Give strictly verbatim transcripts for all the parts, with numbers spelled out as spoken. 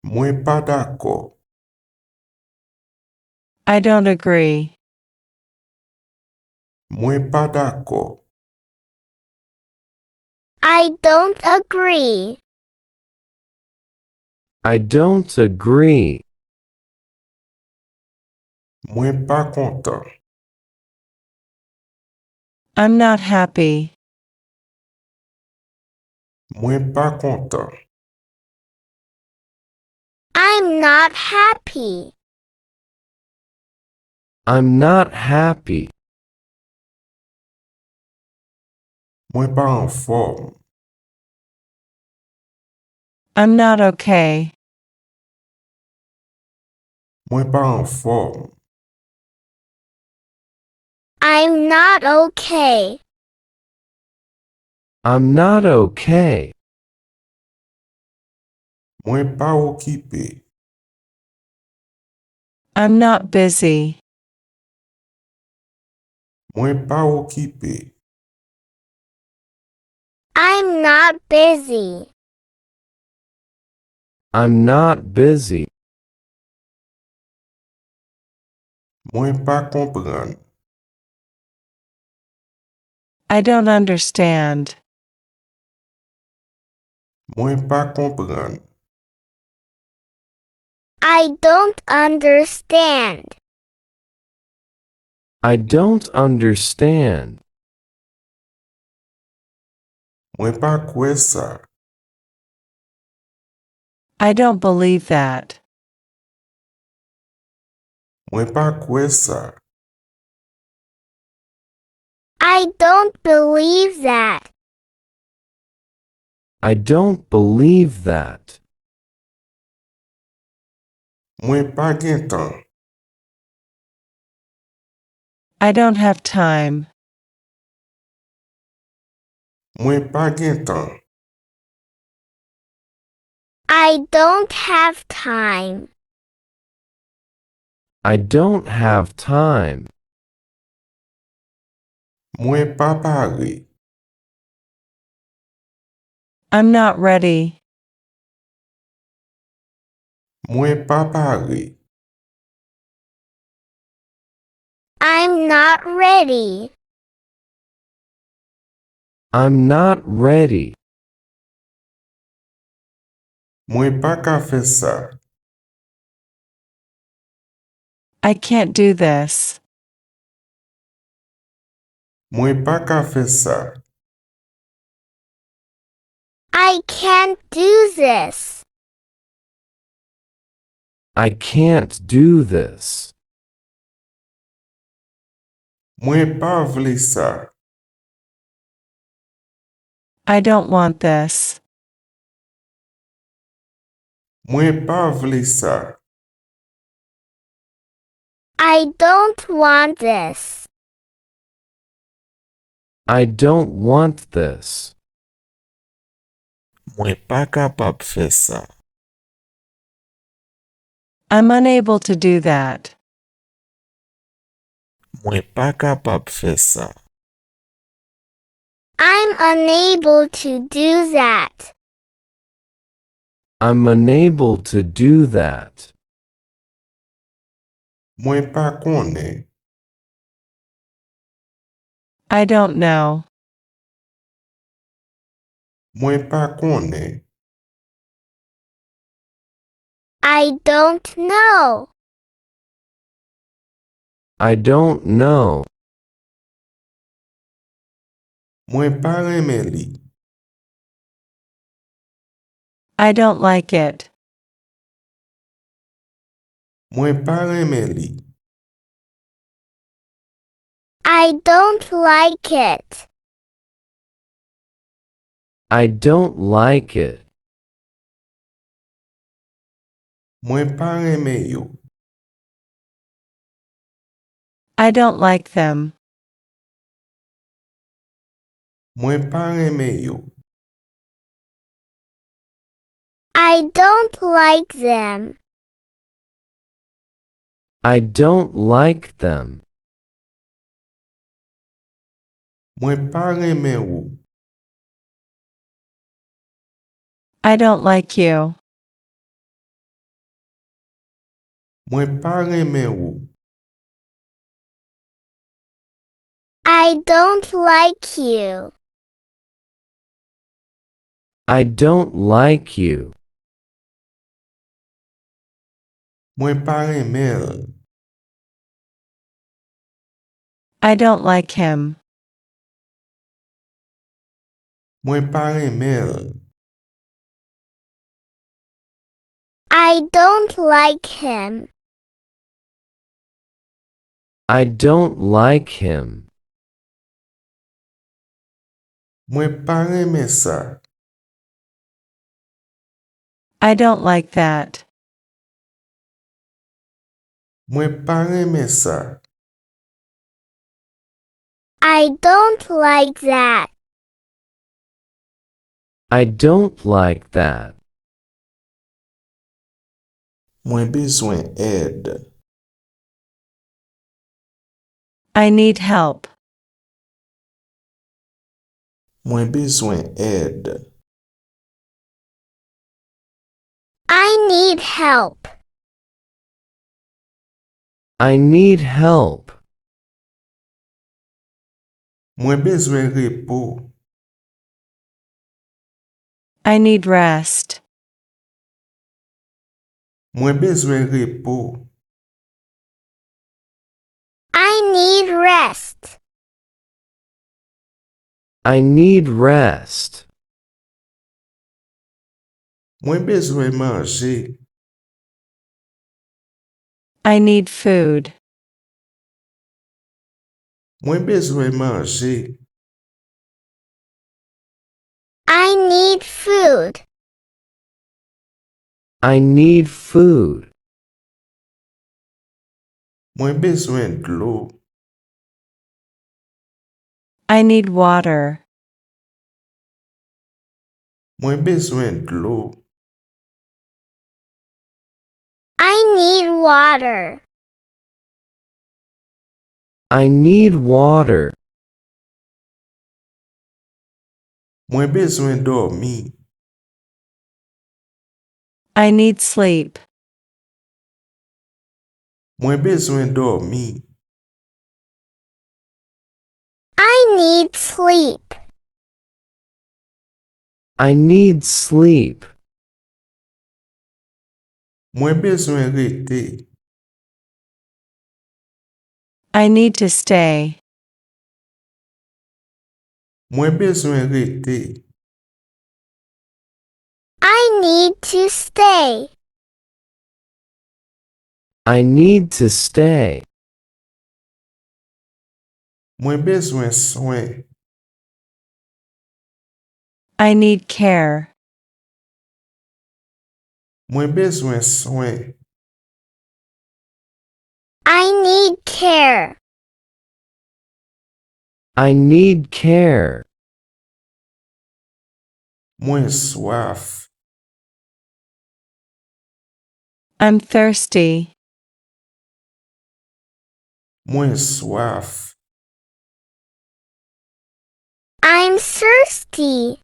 Mwen pa dakò. I don't agree. Mwen pa dakò. I don't agree. I don't agree. Mwen pa kontan. I'm not happy. Mwen pa kontan. I'm not happy. I'm not happy. Mwen pa anfòm. I'm not okay. Mwen pa anfòm. I'm not okay. I'm not okay. Mwen pa okipe. I'm not busy. Mwen pa okipe. I'm not busy. I'm not busy. Mwen pa konprann. I don't understand. Mwen pa konprann. I don't understand. I don't understand. Mwen pa kwè sa. I don't believe that. Mwen pa kwè sa. I don't believe that. I don't believe that. Mwen pa gen tan. I don't have time. Mwen pa gen tan. I don't have time. I don't have time. Mwen pa pare. I'm not ready. Mwen pa pare. I'm not ready. I'm not ready. Mwen pa ka fè sa. I can't do this. Mwen pa ka fè sa. I can't do this. I can't do this. Mwen pa vle sa. I don't want this. Mwen pa vle sa. I don't want this. I don't want this. Mwen pa kapab fè sa. I'm unable to do that. Mwen pa kapab fè sa. I'm unable to do that. I'm unable to do that. Mwen pa konnen. I don't know. Mwen pa konnen. I don't know. I don't know. Mwen pa renmen li. I don't like it. Mwen pa renmen li. I don't like it. I don't like it. Mwen pa renmen yo. I don't like them. Mwen pa renmen yo. I don't like them. I don't like them. Mwen pa renmen ou. I don't like you. Mwen pa renmen ou. I don't like you. I don't like you. Mwen pa renmen l. I don't like him. Mwen pa renmen l. I don't like him. I don't like him. Mwen pa renmen sa. I don't like that. Mwen pa renmen sa. I don't like that. I don't like that. Mwen bezwen èd. I need help. Mwen bezwen èd. I need help. I need help. Mwen bezwen repo. I need rest. Mwen bezwen repo. I need rest. I need rest. Mwen bezwen manje. I need food. Mwen bezwen manje. I need food. I need food. Mwen bezwen dlo. I need water. Mwen bezwen dlo. I need water. I need water. Mwen bezwen dòmi. I need sleep. Mwen bezwen dòmi. I need sleep. I need sleep. Mwen bezwen rete. I need to stay. Mwen bezwen rete. I need to stay. I need to stay. Mwen bezwen swen. I need care. Mwen bezwen swen. I need care. I need care. Mwen swaf. I'm thirsty. Mwen swaf. I'm thirsty.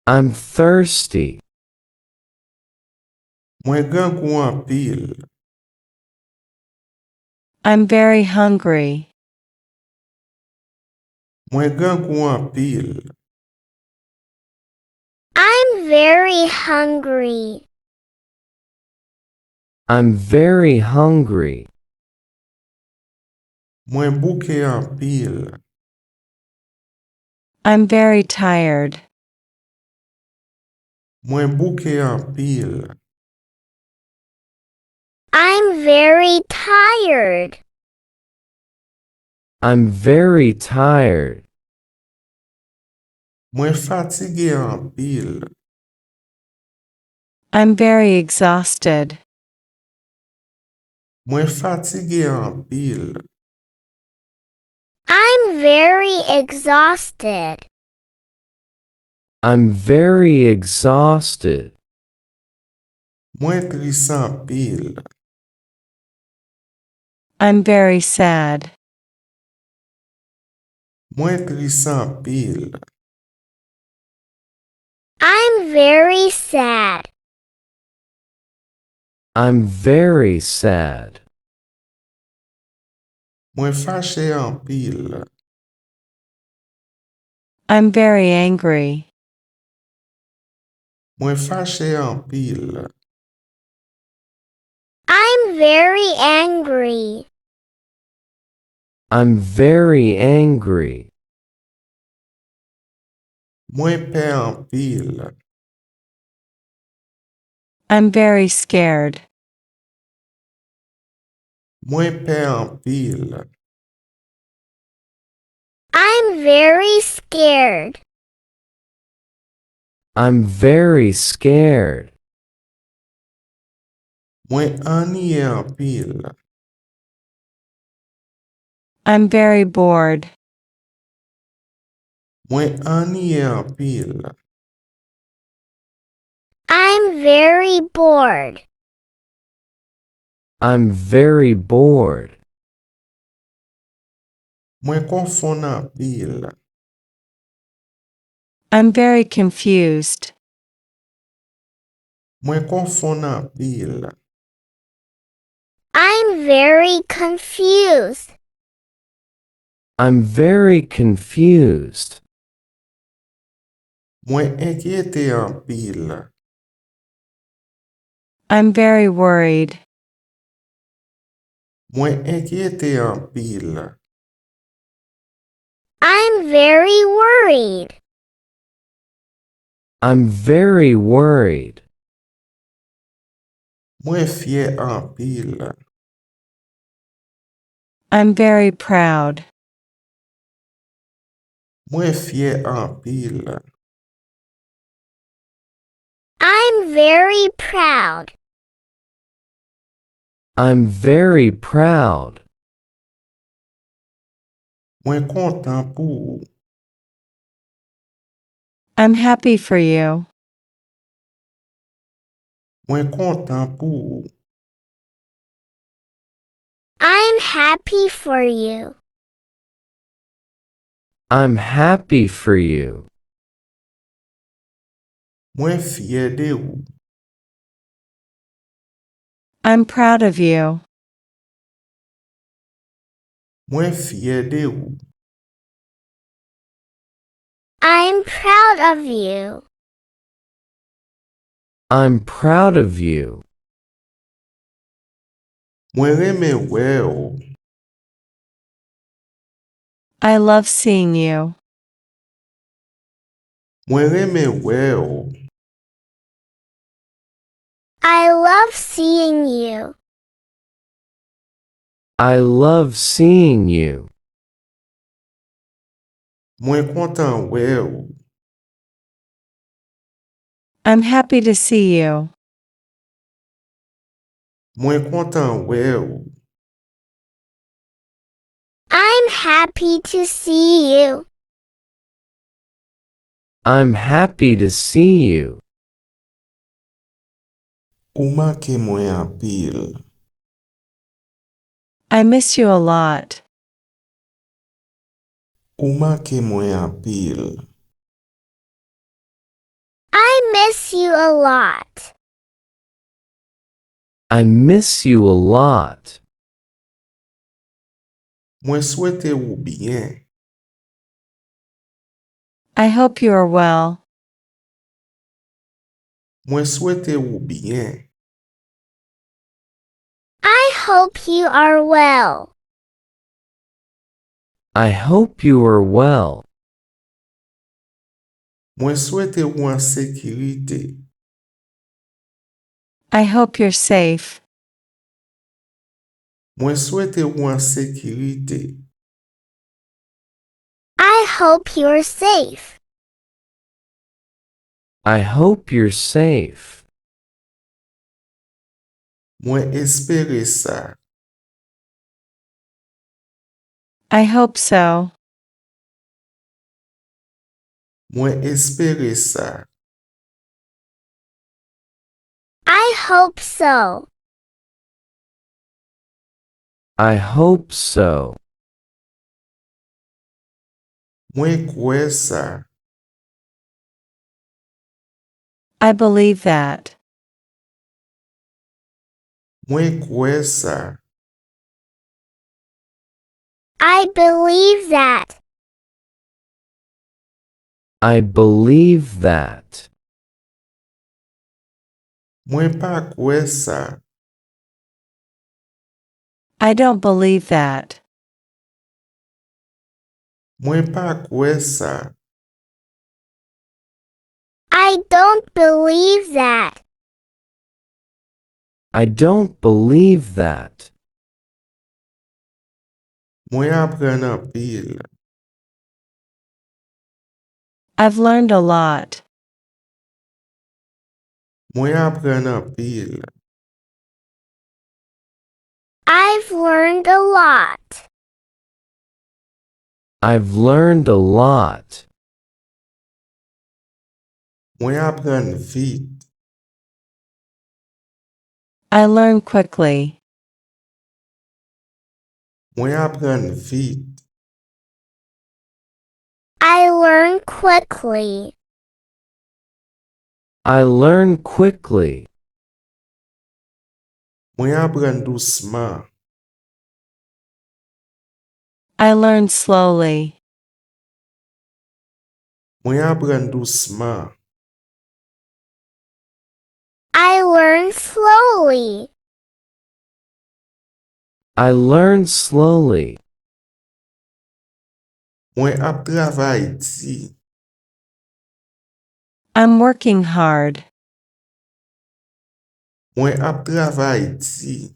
I'm thirsty. Mwen grangou anpil. I'm very hungry. Mwen grangou anpil. I'm very hungry. I'm very hungry. Mwen bouke anpil. I'm very tired. Mwen bouke anpil. I'm very tired. I'm very tired. Mwen fatige anpil. I'm very exhausted. Mwen fatige anpil. I'm very exhausted. I'm very exhausted. Mwen tris anpil. I'm very sad. Mwen tris anpil. I'm very sad. I'm very sad. Mwen fache anpil. I'm very angry. Mwen fache anpil. I'm very angry. I'm very angry. Mwen pè anpil. I'm very scared. Mwen pè anpil. I'm very scared. I'm very scared. Mwen anniye anpil. I'm very bored. Mwen anniye anpil. I'm very bored. I'm very bored. Mwen konfonn anpil. I'm very confused. Mwen konfonn anpil. I'm very confused. I'm very confused. Mwen enkyete anpil. I'm very worried. Mwen enkyete anpil. I'm very worried. I'm very worried. Mwen fyè anpil. I'm very proud. Mwen fyè anpil. I'm very proud. I'm very proud. Mwen kontan pou ou. I'm happy for you. Mwen kontan pou ou. I'm happy for you. I'm happy for you. Mwen fyè de ou. I'm proud of you. Mwen fyè de ou. I'm proud of you. I'm proud of you. Mwen renmen wè w. I love seeing you. Mwen renmen wè w. I love seeing you. I love seeing you. Mwen kontan wè w. I'm happy to see you. Mwen kontan wè w. I'm happy to see you. I'm happy to see you. Ou manke mwen anpil. I miss you a lot. Ou manke mwen anpil. I miss you a lot. I miss you a lot. Mwen swete ou byen. I hope you are well. Mwen swete ou byen. I hope you are well. I hope you are well. Mwen swete ou an sekirite. I hope you're safe. Mwen swete ou an sekirite. I hope you're safe. I hope you're safe. Mwen espere sa. I hope so. Mwen espere sa. I hope so. I hope so. Mwen kwè sa. I believe that. Mwen kwè sa. I believe that. I believe that. Mwen pa kwè sa. I don't believe that. Mwen pa kwè sa. I don't believe that. I don't believe that. Mwen aprann anpil. I've learned a lot. Mwen aprann anpil. I've learned a lot. I've learned a lot. Mwen aprann vit. I learn quickly. Mwen aprann vit. I learn quickly. I learn quickly. Mwen aprann dousman. I learn slowly. Mwen aprann dousman. I learn slowly. I learn slowly. Mwen ap travay di. I'm working hard. Mwen ap travay di.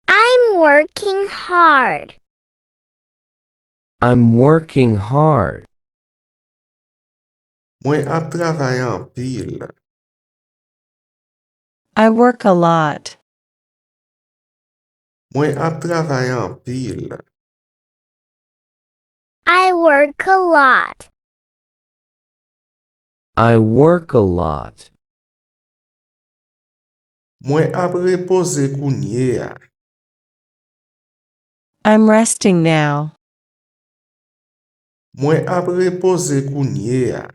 I'm working hard. I'm working hard. Mwen ap travay anpil. I work a lot. Mwen ap travay anpil. I work a lot. I work a lot. Mwen ap repoze kounye a. I'm resting now. Mwen ap repoze kounye a.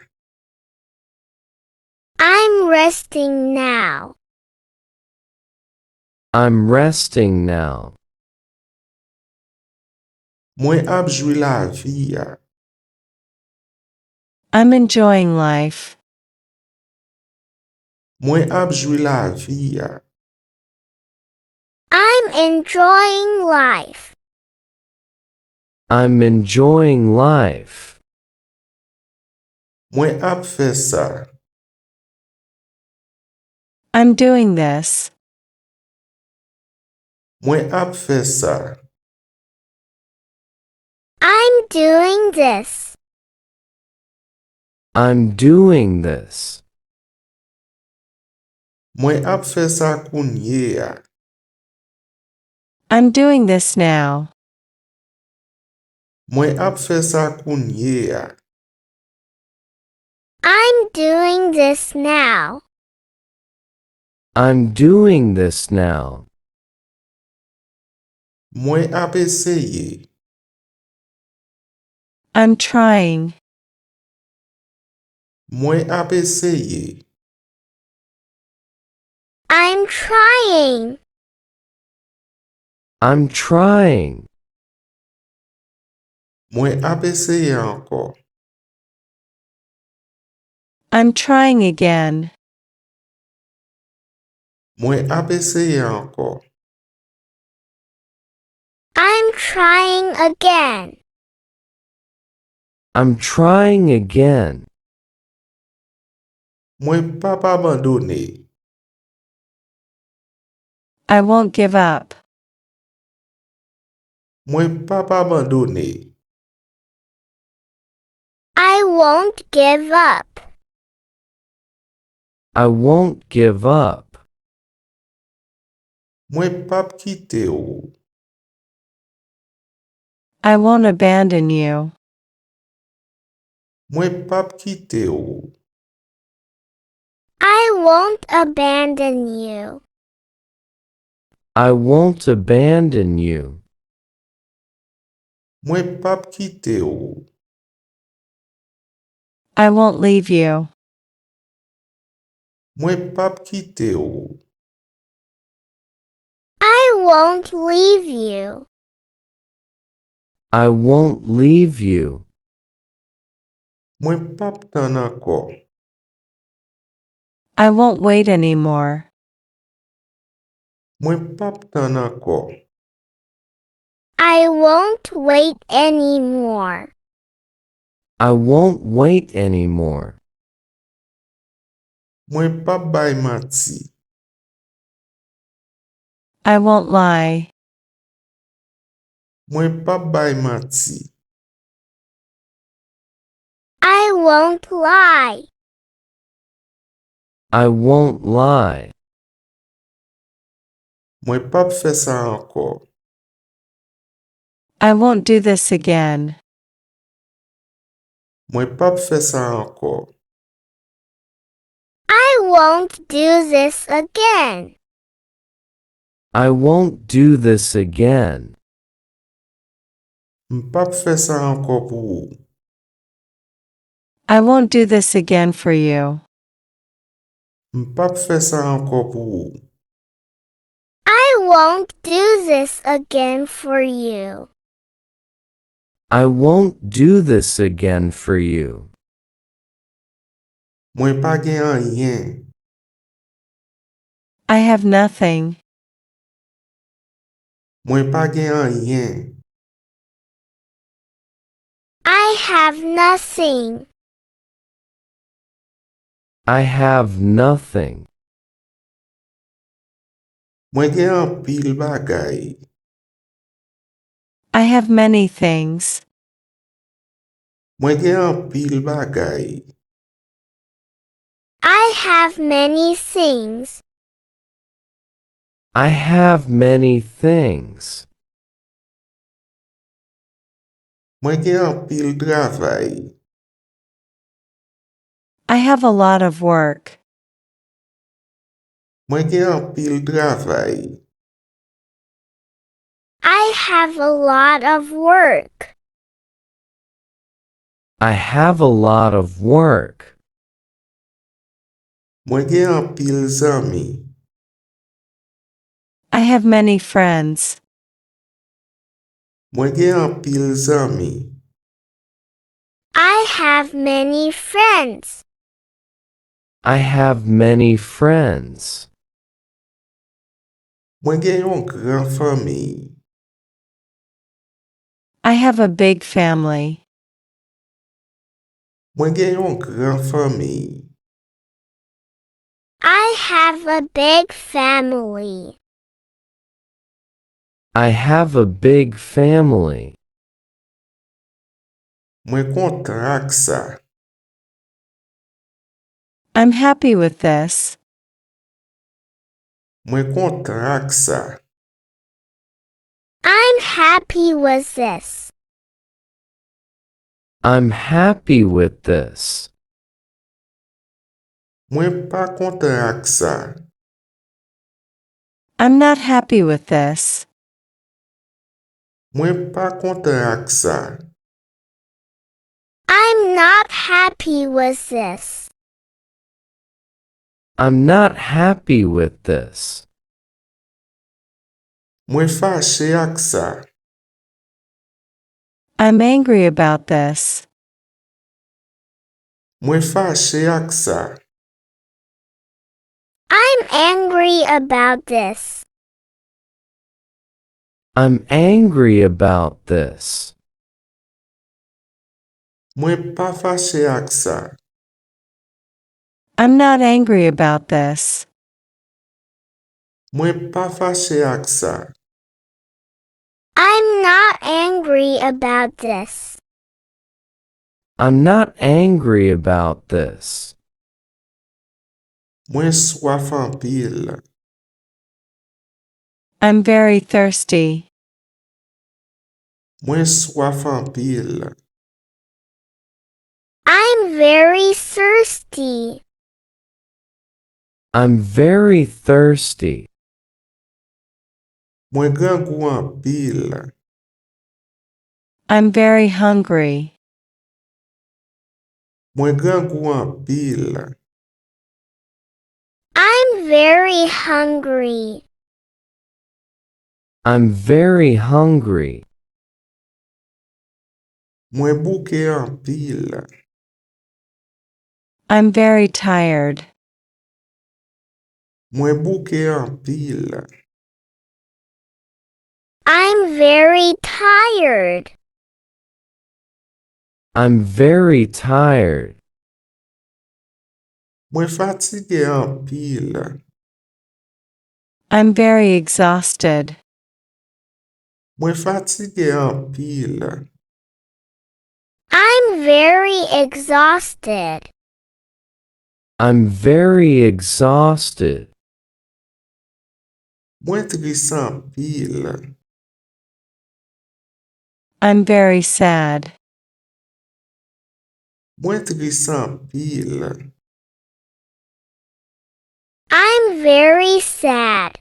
I'm resting now. I'm resting now. Mwen ap jwi lavi a. I'm enjoying life. Mwen ap jwi lavi a. I'm enjoying life. I'm enjoying life. Mwen ap fè sa. I'm doing this. Mwen ap fè sa. I'm doing this. I'm doing this. Mwen ap fè sa kounye a. I'm doing this now. Mwen ap fè sa kounye a. I'm doing this now. I'm doing this now. Mwen ap eseye. I'm trying. Mwen ap eseye. I'm trying. I'm trying. Mwen ap eseye ankò. I'm trying again. Mwen ap eseye ankò. I'm trying again. I'm trying again. Mwen p ap abandone. I won't give up. Mwen p ap abandone. I won't give up. I won't give up. Mwen p ap kite w. I won't abandon you. Mwen p ap kite w. I won't abandon you. I won't abandon you. Mwen p ap kite w. I won't leave you. Mwen p ap kite w. won't leave you. I won't leave you. Mwen p ap tann ankò. I won't wait anymore. Mwen p ap tann ankò. I won't wait anymore. I won't wait anymore. Mwen p ap bay manti. I won't lie. Mwen p ap bay manti. I won't lie. I won't lie. Mwen p ap fè sa ankò. I won't do this again. Mwen p ap fè sa ankò. I won't do this again. I won't do this again. M p ap fè sa ankò pou ou. I won't do this again for you. M p ap fè sa ankò pou ou. I won't do this again for you. I won't do this again for you. Mwen pa gen anyen. I have nothing. Mwen pa gen anyen. I have nothing. I have nothing. Mwen gen anpil bagay. I have many things. Mwen gen anpil bagay. I have many things. I have many things. Mwen gen anpil travay. I have a lot of work. Mwen gen anpil travay. I have a lot of work. I have a lot of work. Mwen gen anpil zanmi. I have many friends. Mwen gen anpil zanmi. I have many friends. I have many friends. Mwen gen yon gran fanmi. I have a big family. Mwen gen yon gran fanmi. I have a big family. I have a big family. Mwen kontan ak sa. I'm happy with this. Mwen kontan ak sa. I'm happy with this. I'm happy with this. Mwen pa kontan ak sa. I'm not happy with this. Mwen pa kontan ak sa. I'm not happy with this. I'm not happy with this. Mwen fache ak sa. I'm angry about this. Mwen fache ak sa. I'm angry about this. I'm angry about this. Mwen pa fache ak sa. I'm not angry about this. Mwen pa fache ak sa. I'm not angry about this. I'm not angry about this. Mwen swaf anpil. I'm very thirsty. Mwen swaf anpil. I'm very thirsty. I'm very thirsty. Mwen grangou anpil. I'm very hungry. Mwen grangou anpil. I'm very hungry. I'm very hungry. Mwen bouke anpil. I'm very tired. Mwen bouke anpil. I'm very tired. I'm very tired. Mwen fatige anpil. I'm very exhausted. Mwen fatige anpil. I'm very exhausted. I'm very exhausted. Mwen tris anpil. I'm very sad. Mwen tris anpil. I'm very sad.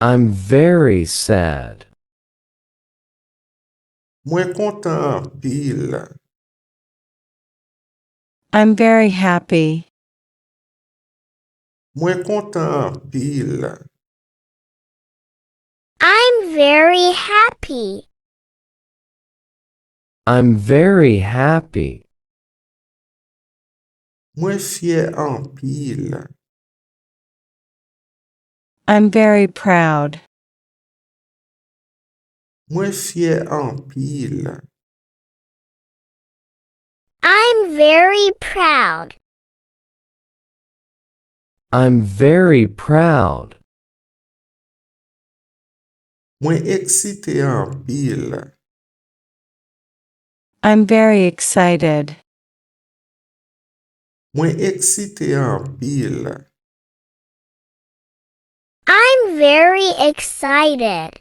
I'm very sad. Mwen kontan anpil. I'm very happy. Mwen kontan anpil. I'm very happy. I'm very happy. Mwen fyè anpil. I'm very proud. Mwen fyè anpil. I'm very proud. I'm very proud. Mwen eksite anpil. I'm very excited. Mwen eksite anpil. I'm very excited.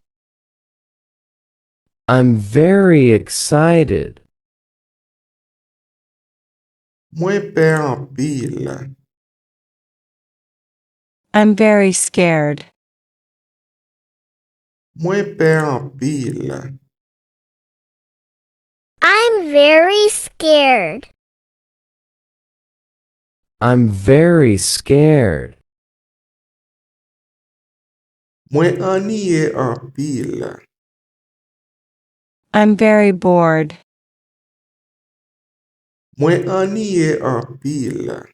I'm very excited. Mwen pè anpil. I'm very scared. Mwen pè anpil. I'm very scared. I'm very scared. Mwen anniye anpil. I'm very bored. Mwen anniye anpil.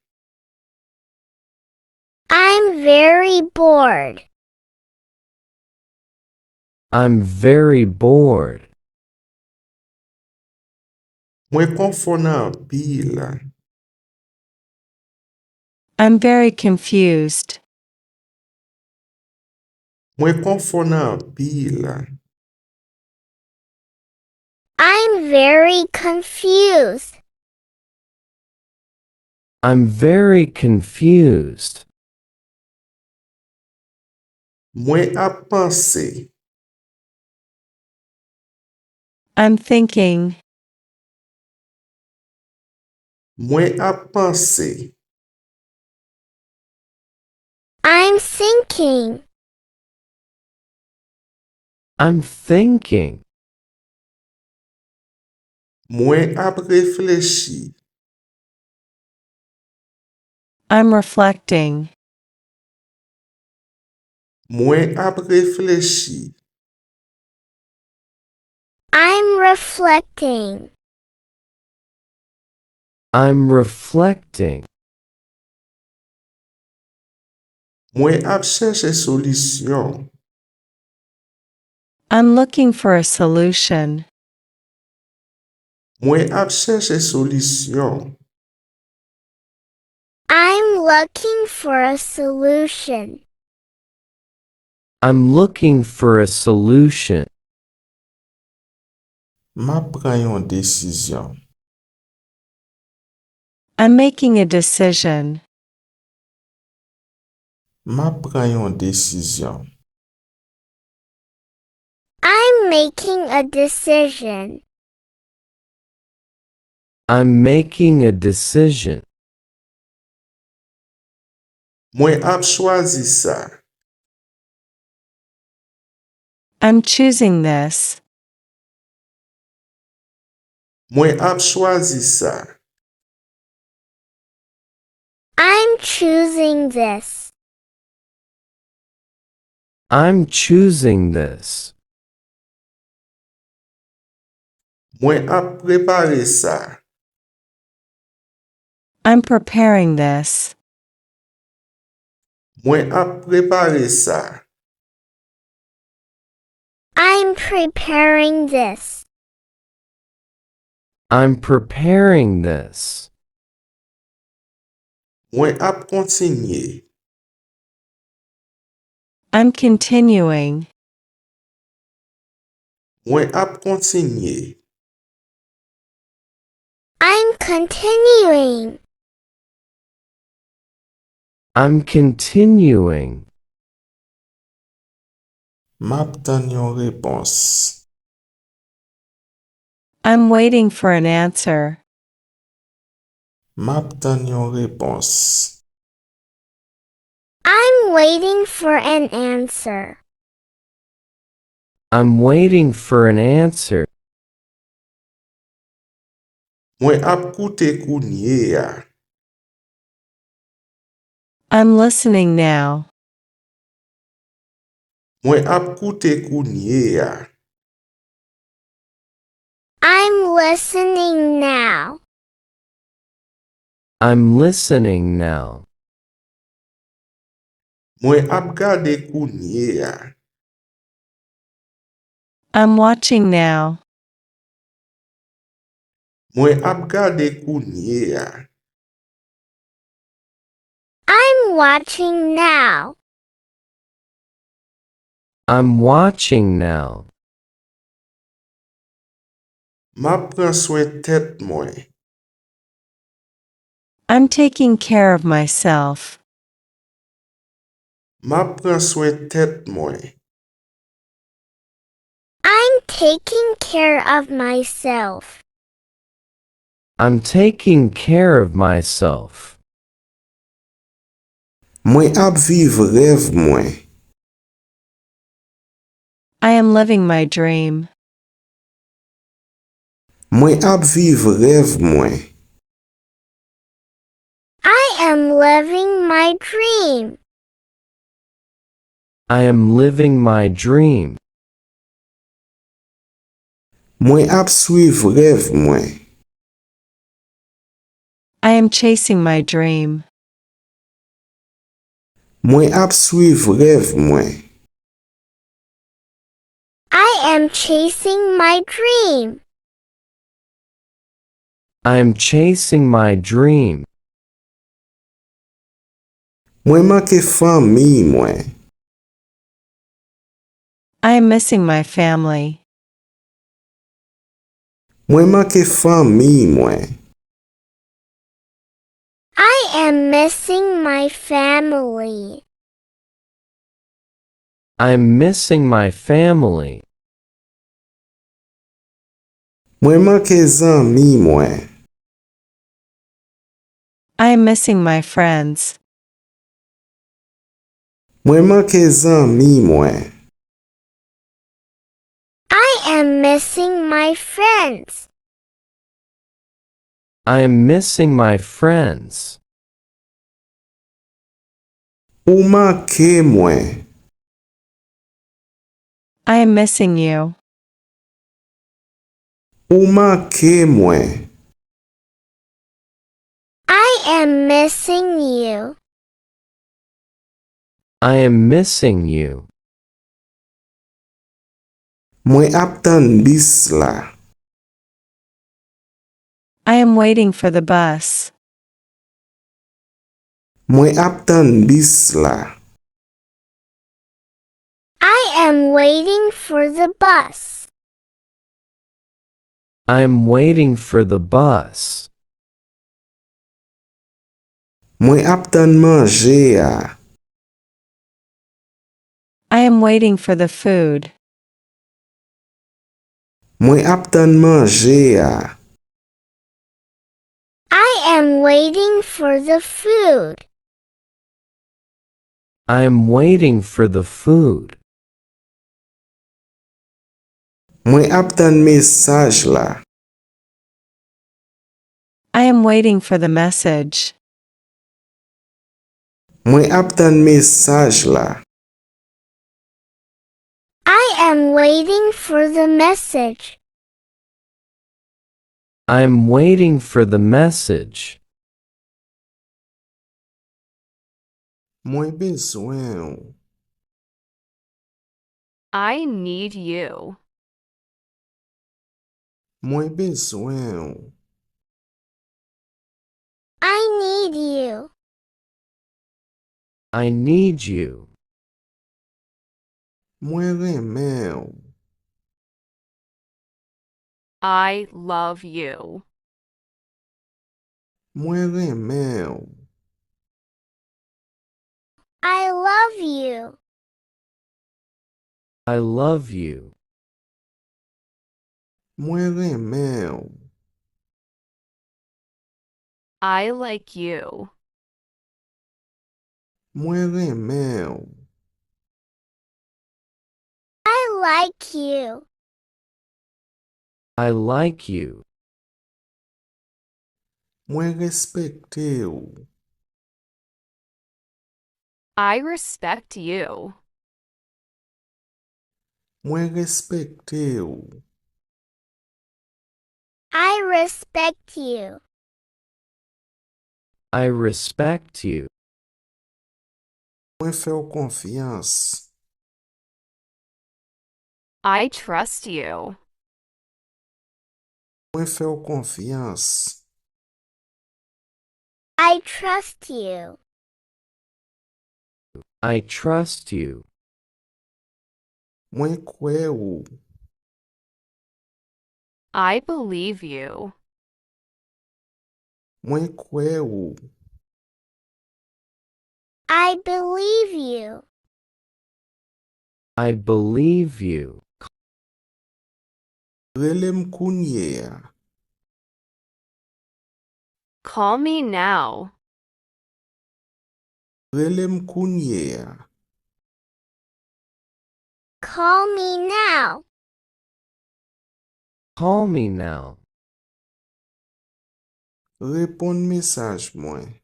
I'm very bored. I'm very bored. Mwen konfonn anpil. I'm very confused. Mwen konfonn anpil. I'm very confused. I'm very confused. Mwen ap panse. I'm thinking. Mwen ap panse. I'm thinking. I'm thinking. Mwen ap reflechi. I'm reflecting. Mwen ap reflechi. I'm reflecting. I'm reflecting. Mwen ap chèche solisyon. I'm looking for a solution. Mwen ap chèche solisyon. I'm looking for a solution. I'm looking for a solution. M ap pran yon desizyon. I'm making a decision. M ap pran yon desizyon. I'm making a decision. I'm making a decision. Mwen ap chwazi sa. I'm choosing this. Mwen ap chwazi sa. I'm choosing this. I'm choosing this. Mwen ap prepare sa. I'm preparing this. Mwen ap prepare sa. I'm preparing this. I'm preparing this. Mwen ap kontinye. I'm continuing. Mwen ap kontinye. I'm continuing. I'm continuing. M ap tann yon repons. I'm waiting for an answer. M ap tann yon repons. I'm waiting for an answer. I'm waiting for an answer. Mwen ap koute kounye a. I'm listening now. Mwen ap koute kounye a. I'm listening now. I'm listening now. Mwen ap gade kounye a. I'm watching now. Mwen ap gade kounye a. I'm watching now. I'm watching now. M ap pran swen tèt mwen. I'm taking care of myself. M ap pran swen tèt mwen. I'm taking care of myself. I'm taking care of myself. Mwen ap viv rèv mwen. I am living my dream. Mwen ap viv rèv mwen. I am living my dream. I am living my dream. Mwen ap swiv rèv mwen. I am chasing my dream. Mwen ap swiv rèv mwen. I am chasing my dream. I am chasing my dream. Mwen manke fanmi mwen. I am missing my family. Mwen manke fanmi mwen. I am missing my family. I am missing my family. Mwen manke zanmi mwen. I am missing my friends. Mwen manke zanmi mwen. I am missing my friends. I am missing my friends. Ou manke mwen. I am missing you. Ou manke mwen. I am missing you. I am missing you. Mwen ap tann bis la. I am waiting for the bus. Mwen ap tann bis la. I am waiting for the bus. I am waiting for the bus. Mwen ap tann manje a. I am waiting for the food. Mwen ap tann manje a. I am waiting for the food. I am waiting for the food. Mwen ap tann mesaj la. I am waiting for the message. Mwen ap tann mesaj la. I'm waiting for the message. I'm waiting for the message. Mwen bezwen w. I need you. Mwen bezwen w. I need you. I need you. Mwen renmen w. I love you. Mwen renmen w. I love you. I love you. Mwen renmen w. I like you. Mwen renmen w. I like you. I like you. Mwen respekte w. I respect you. Mwen respekte w. I respect you. I respect you. Mwen fè w konfyans. I trust you. Mwen fè w konfyans. I trust you. I trust you. Mwen kwè ou. I believe you. Mwen kwè ou. I believe you. I believe you. Rele m kounye a. Call me now. Rele m kounye a. Call me now. Call me now. Reponn mesaj mwen.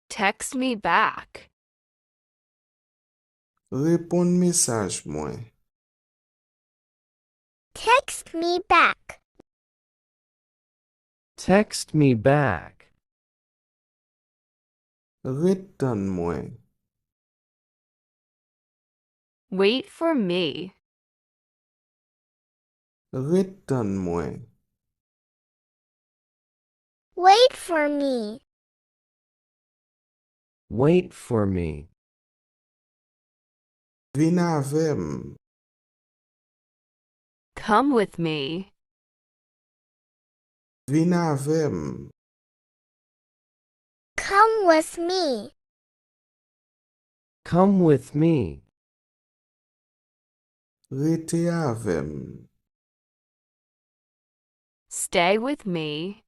Text me back. Reponn mesaj mwen. Text me back. Text me back. Ret tann mwen. Wait for me. Ret tann mwen. Wait for me. Wait for me. Vin avè m. Come with me. Vin avè m. Come with me. Come with me. Rete avè m. Stay with me.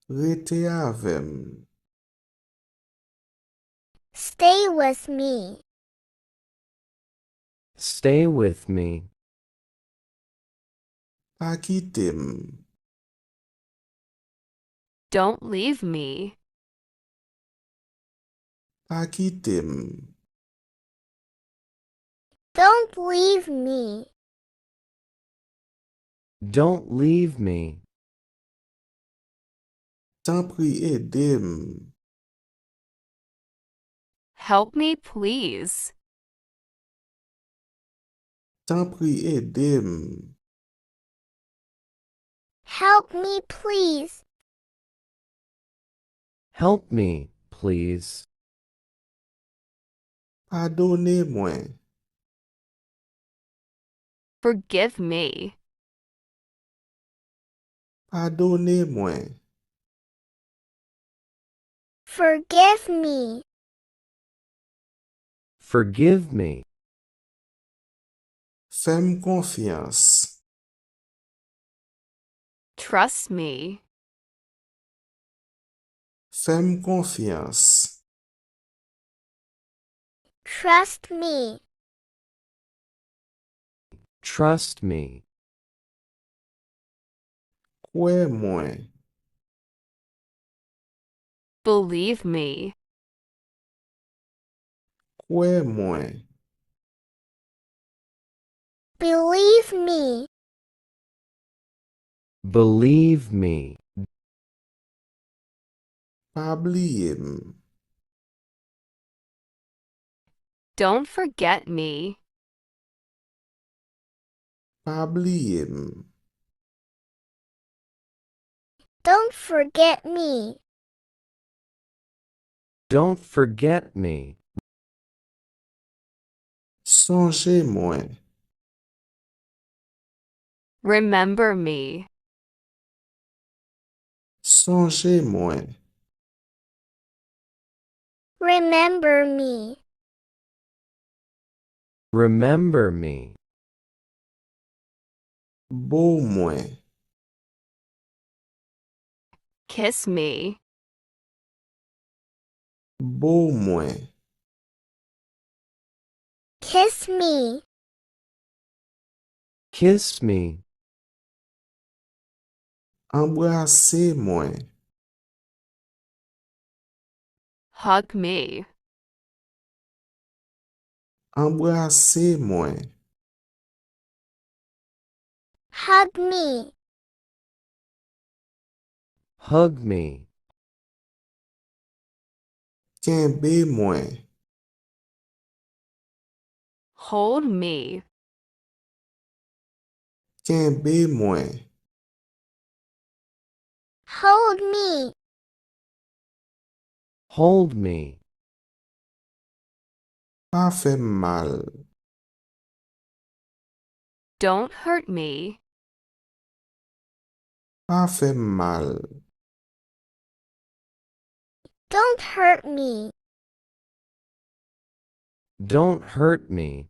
Rete avè m. Stay with me. Stay with me. Pa kite m. Don't leave me. Pa kite m. Don't leave me. Don't leave me. Tanpri ede m. Help me, please. Tanpri ede m. Help me, please. Help me, please. Padone mwen. Forgive me. Padone mwen. Forgive me. Forgive me. Fè m konfyans. Trust me. Fè m konfyans. Trust me. Trust me. Kwè mwen. Believe me. Kwè mwen. Believe me. Believe me. Pa bliye m. Don't forget me. Pa bliye m. Don't forget me. Don't forget me. Sonje mwen. Remember me. Sonje mwen. Remember me. Remember me. Bo mwen. Kiss me. Bo mwen. Kiss me. Kiss me. Anbrase mwen. Hug me. Anbrase mwen. Hug me. Hug me. Kenbe mwen. Hold me. Kenbe mwen. Hold me. Hold me. Pa fè m mal. Don't hurt me. Pa fè m mal. Don't hurt me. Don't hurt me.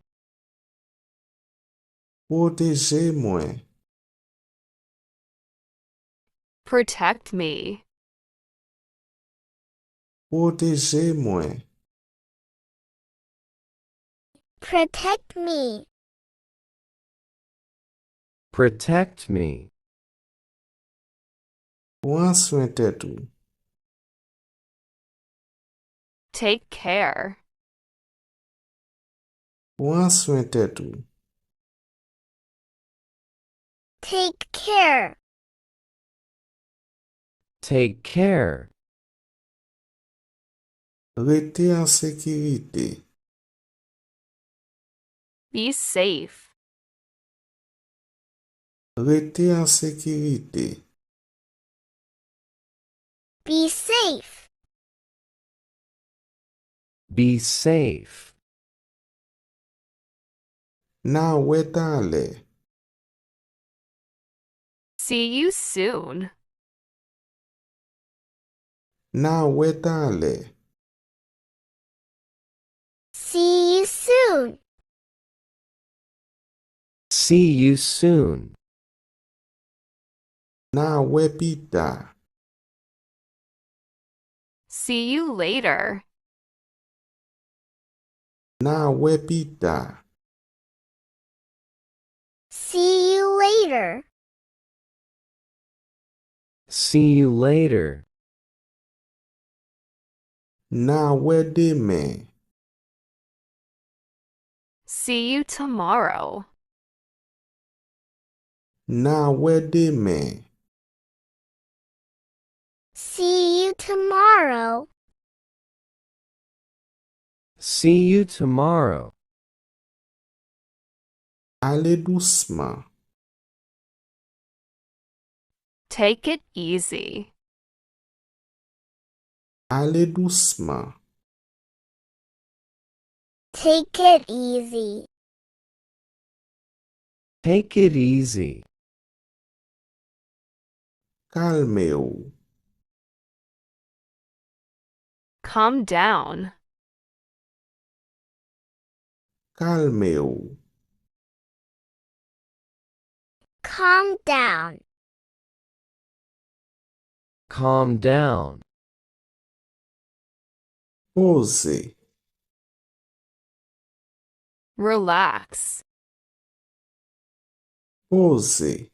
Pwoteje mwen. Protect me. Pwoteje mwen. Protect me. Protect me. Pran swen tèt ou. Take care. Pran swen tèt ou. Take care. Take care. Rete an sekirite. Be safe. Rete an sekirite. Be safe. Be safe. N a wè talè. See you soon. N a wè talè. See you soon. See you soon. N a wè pita. See you later. N a wè pita. See you later. See you later. N a wè demen. See you tomorrow. N a wè demen. See you tomorrow. See you tomorrow. Ale dousman. Take it easy. Ale dousman. Take it easy. Take it easy. Kalme w. Calm down. Kalme w. Calm down. Calm down. Poze. Relax. Poze.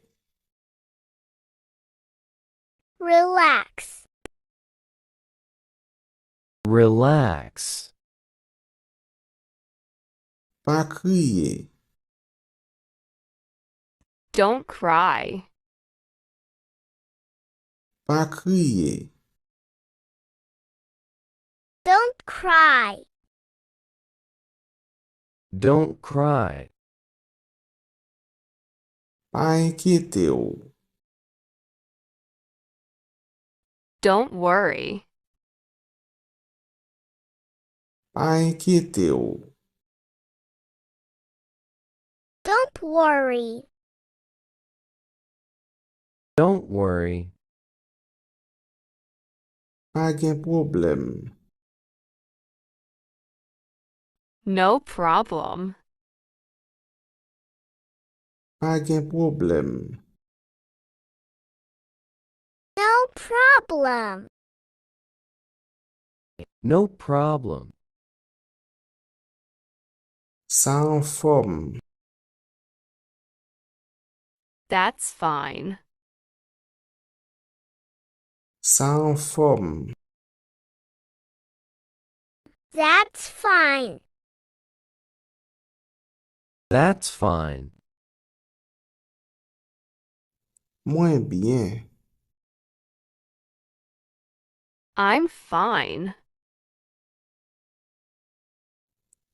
Relax. Relax. Pa kriye. Don't cry. Pa kriye. Don't cry. Don't cry. Pa enkyete w. Don't worry. Pa enkyete w. Don't worry. Don't worry. Pa gen pwoblèm. No problem. Pa gen pwoblèm. No problem. No problem. Sa anfòm. That's fine. Sa anfòm. That's fine. That's fine. Mwen byen. I'm fine.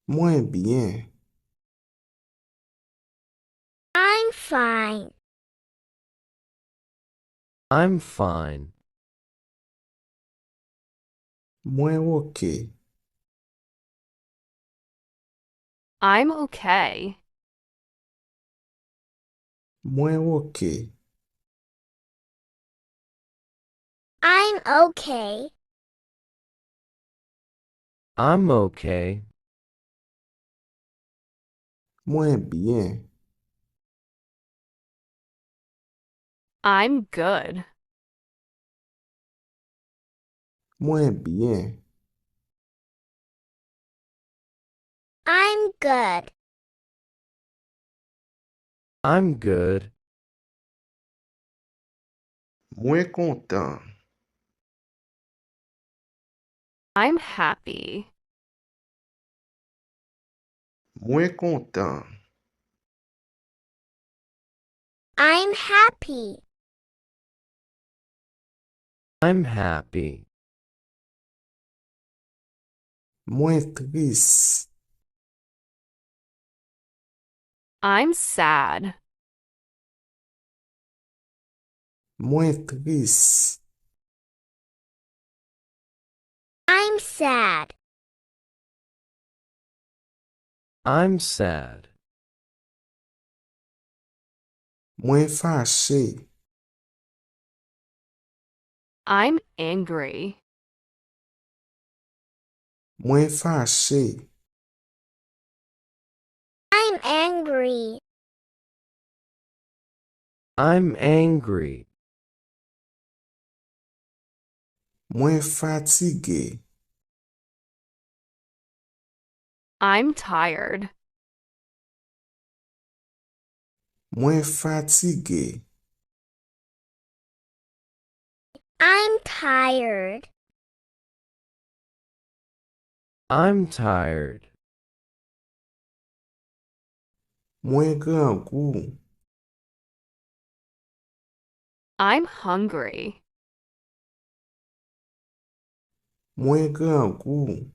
Mwen byen. I'm fine. I'm fine. Mwen oke. I'm okay. Mwen oke. I'm okay. I'm okay. Mwen byen. I'm good. Mwen byen. I'm good. I'm good. Mwen kontan. I'm happy. Mwen kontan. I'm happy. I'm happy. Mwen tris. I'm sad. Mwen tris. I'm sad. I'm sad. Mwen fache. I'm angry. Mwen fache. I'm angry. I'm angry. Mwen fatige. I'm tired. Mwen fatige. I'm tired. I'm tired. Mwen grangou. I'm hungry. Mwen grangou.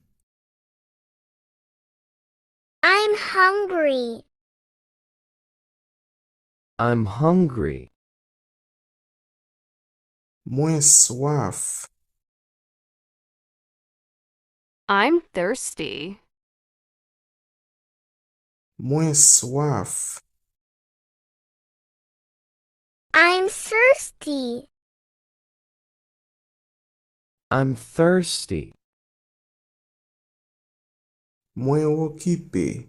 I'm hungry. I'm hungry. Mwen swaf. I'm thirsty. Mwen swaf. I'm thirsty. I'm thirsty. Mwen okipe.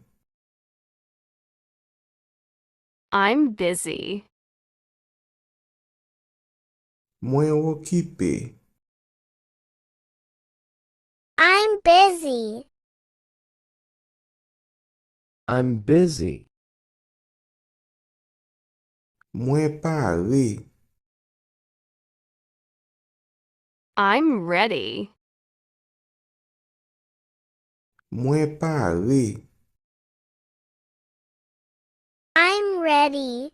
I'm busy. Mwen okipe. I'm busy. I'm busy. Mwen pare. I'm ready. Mwen pare. I'm ready.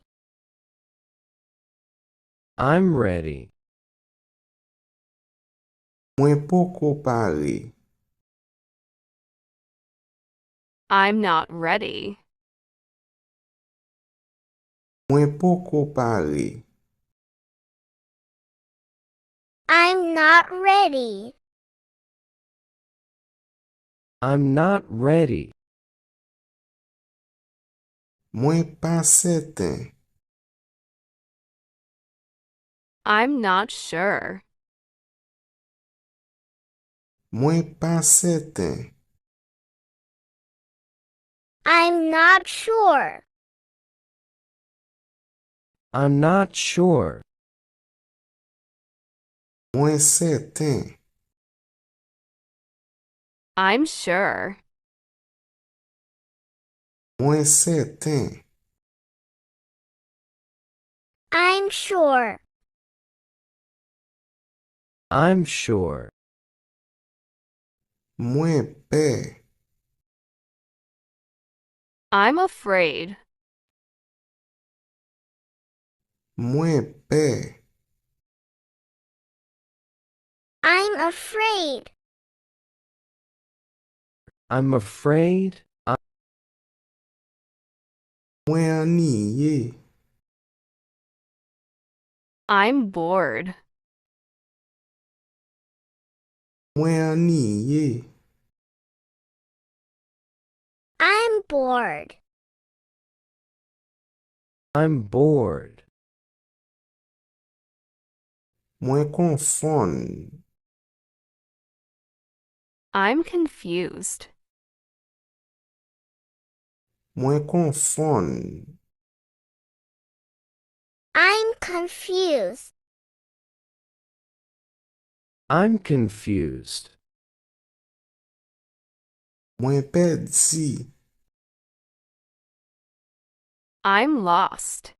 I'm ready. Mwen poko pare. I'm not ready. Mwen poko pare. I'm not ready. I'm not ready. Mwen pa sèten. I'm not sure. Mwen pa sèten. I'm not sure. I'm not sure. Mwen sèten. I'm sure. Mwen sèten. I'm sure. I'm sure. Mwen pè. I'm afraid. Mwen pè. I'm afraid. I'm afraid. Mwen anniye. I'm bored. Mwen anniye. I'm bored. I'm bored. Mwen konfonn. I'm confused. Mwen konfonn. I'm confused. I'm confused. Mwen pèdi. I'm lost.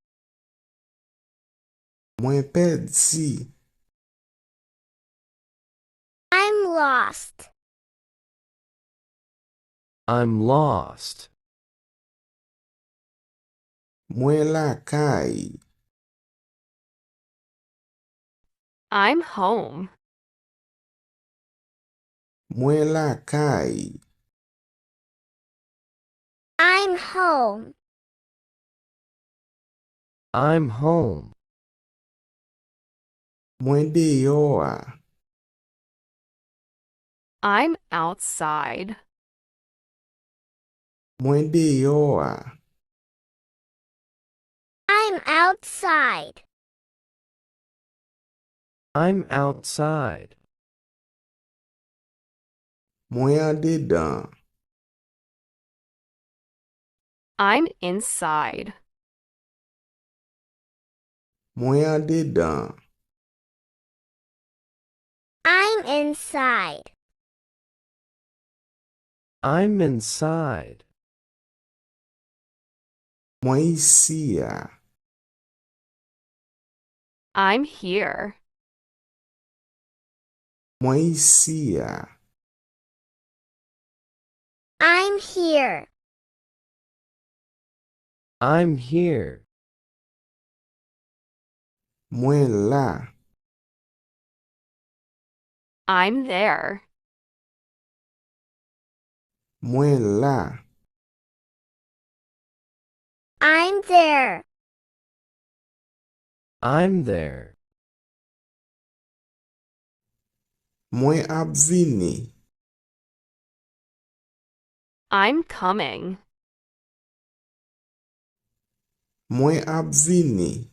Mwen pèdi. I'm lost. I'm lost. Mwen lakay. I'm home. Mwen lakay. I'm home. I'm home. Mwen deyò a. I'm outside. Mwen deyò a. I'm outside. I'm outside. Mwen andedan. I'm inside. Mwen andedan. I'm inside. I'm inside. Mwen isi a. I'm here. Mwen isi a. I'm here. I'm here. Mwen la. I'm there. Mwen la. I'm there. I'm there. Mwen ap vini. I'm coming. Mwen ap vini.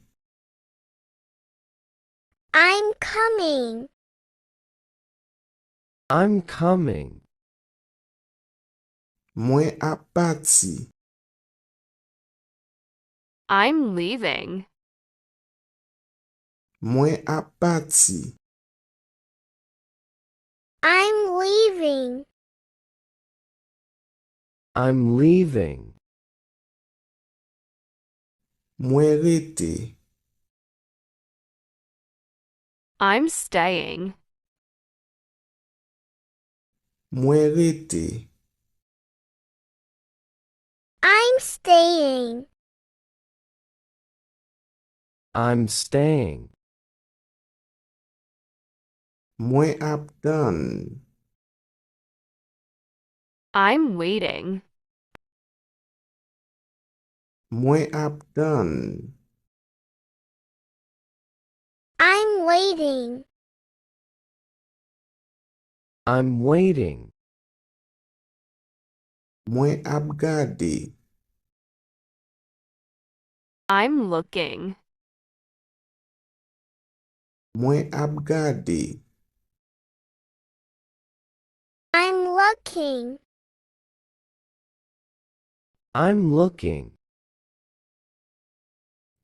I'm coming. I'm coming. Mwen ap pati. I'm leaving. Mwen ap pati. I'm leaving. I'm leaving. Mwen rete. I'm staying. Mwen rete. I'm staying. I'm staying. Mwen ap tann. I'm waiting. Mwen ap tann. I'm waiting. I'm waiting. Mwen ap gade. I'm looking. Mwen ap gade. I'm looking. I'm looking.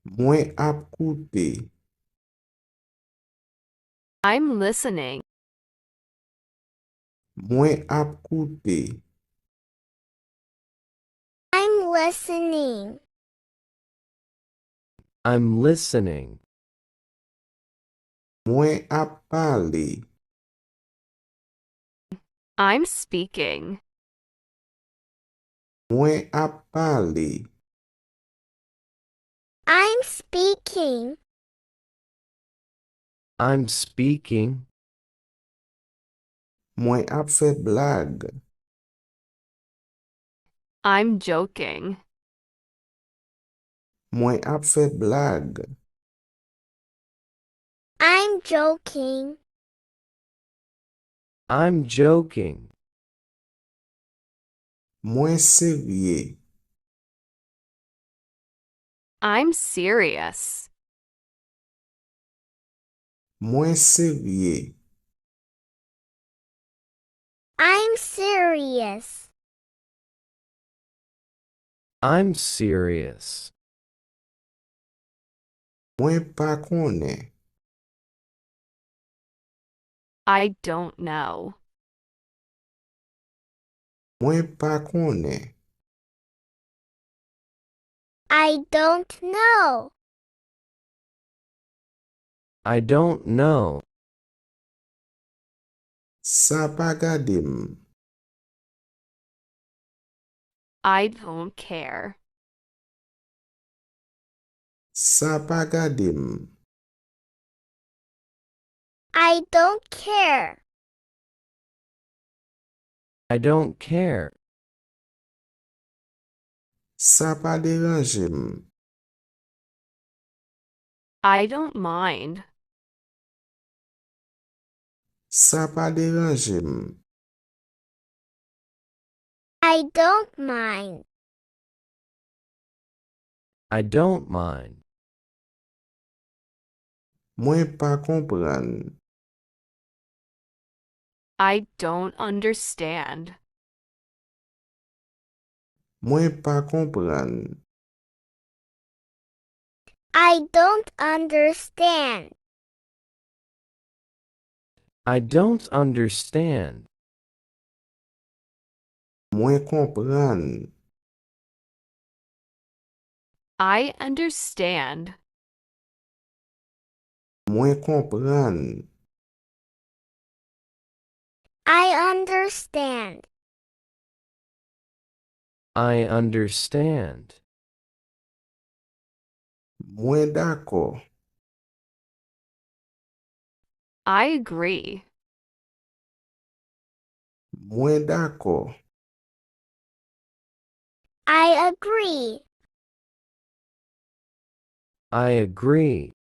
Mwen ap koute. I'm listening. Mwen ap koute. I'm listening. I'm listening. Mwen ap pale. I'm speaking. Mwen ap pale. I'm speaking. I'm speaking. Mwen ap fè blag. I'm joking. Mwen ap fè blag. I'm joking. I'm joking. Mwen serye. I'm serious. Mwen serye. I'm serious. I'm serious. Mwen pa konnen. I don't know. Mwen pa konnen. I don't know. I don't know. Sa pa gade m. I don't care. Sa pa gade m. I don't care. I don't care. Sa pa deranje m. I don't mind. Sa pa deranje m. I don't mind. I don't mind. Mwen pa konprann. I don't understand. Mwen pa konprann. I don't understand. I don't understand. Mwen konprann. I understand. Mwen konprann. I understand. I understand. Mwen dakò. I agree. Mwen dakò. I agree. I agree.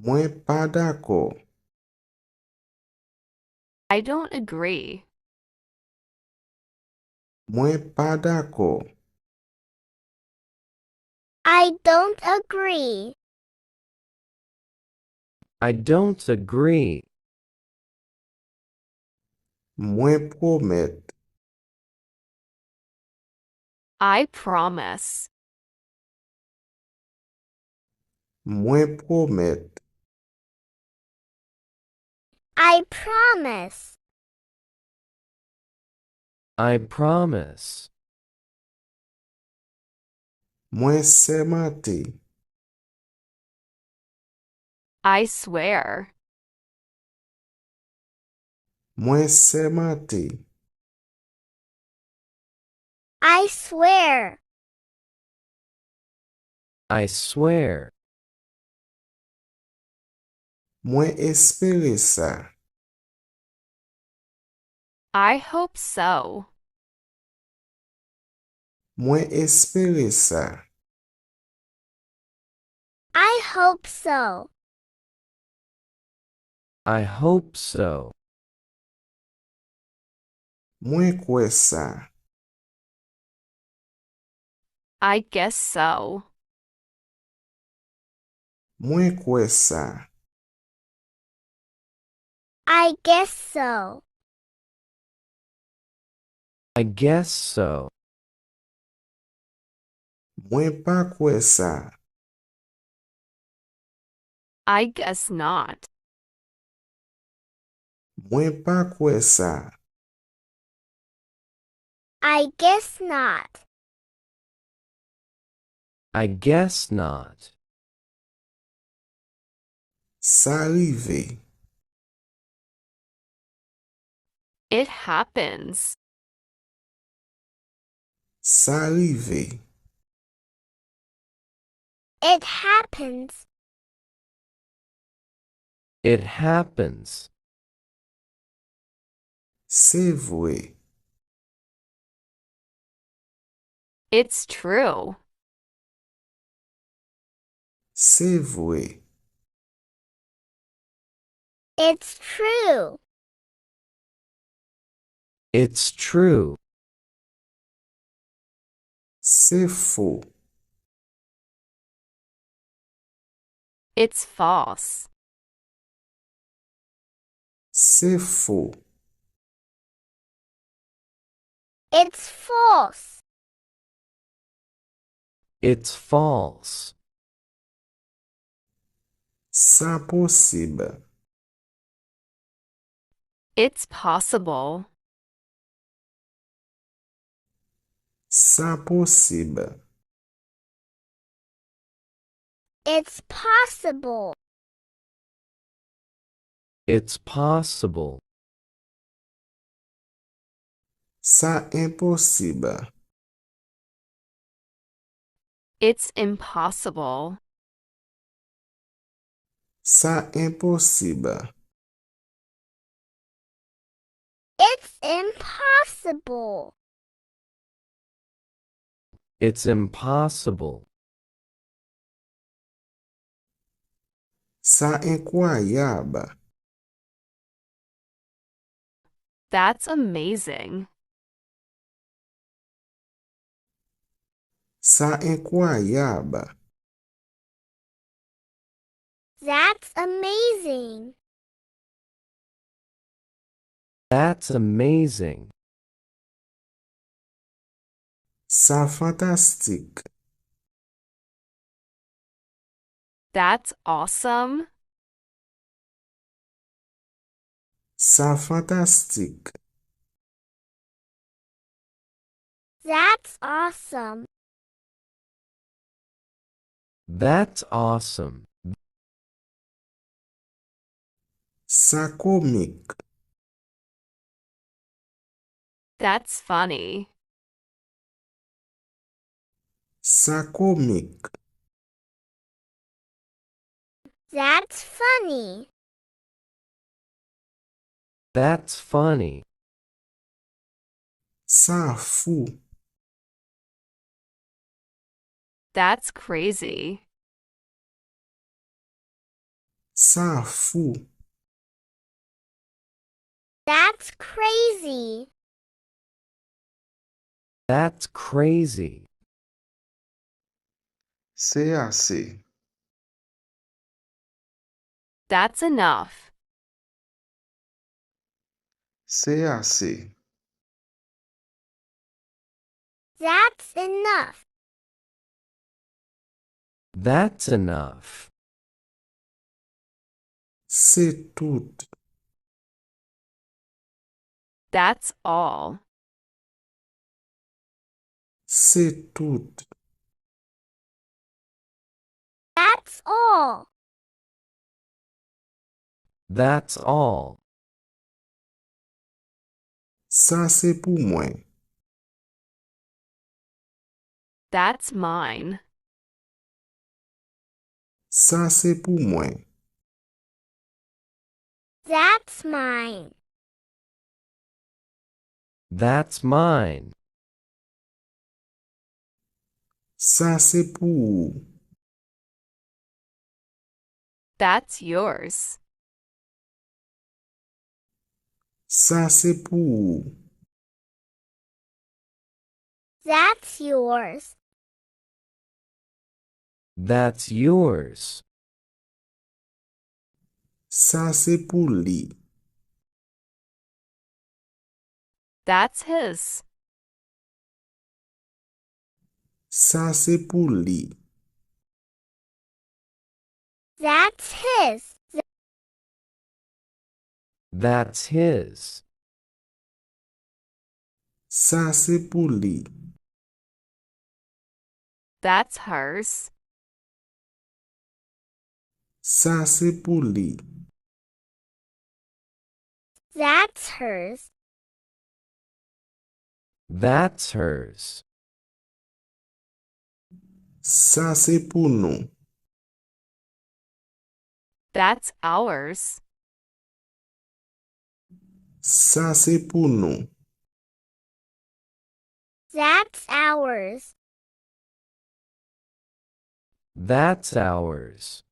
Mwen pa dakò. I don't agree. Mwen pa dakò. I don't agree. I don't agree. Mwen pwomèt. I promise. Mwen pwomèt. I promise. I promise. Mwen sèmante. I swear. Mwen sèmante. I swear. I swear. Mwen espere sa. I hope so. Mwen espere sa. I hope so. I hope so. Mwen kwè sa. I guess so. Mwen kwè sa. I guess so. I guess so. Mwen pa kwè sa. I guess not. Mwen pa kwè sa. I guess not. I guess not. Sa rive. It happens. Sa rive. It happens. It happens. Se vre. It's true. Se vre. It's true. It's true. Se fo. It's false. Se fo. It's false. It's false. Sa posib. It's possible. Sa posib. It's possible. It's possible. Sa enposib. It's impossible. Sa enposib. It's impossible. It's impossible. Sa enkwayab. That's amazing. Sa enkwayab. That's amazing. That's amazing. Sa fantastik. That's awesome. Sa fantastik. That's awesome. That's awesome. Sa komik. That's funny. Sa komik. That's funny. That's funny. Sa fou. That's crazy. Sa fou. That's crazy. That's crazy. Se ase. That's enough. Se ase. That's enough. That's enough. Se tout. That's all. Se tout. That's all. That's all. Sa se pou mwen. That's mine. Sa se pou mwen. That's mine. That's mine. Sa se pou ou. That's yours. Sa se pou ou. That's yours. That's yours. Sa se pou li. That's his. Sa se pou li. That's his. That's his. Sa se pou li. That's hers. Sa se pou li. That's hers. That's hers. Sa se pou nou. That's ours. Sa se pou nou. That's ours. That's ours.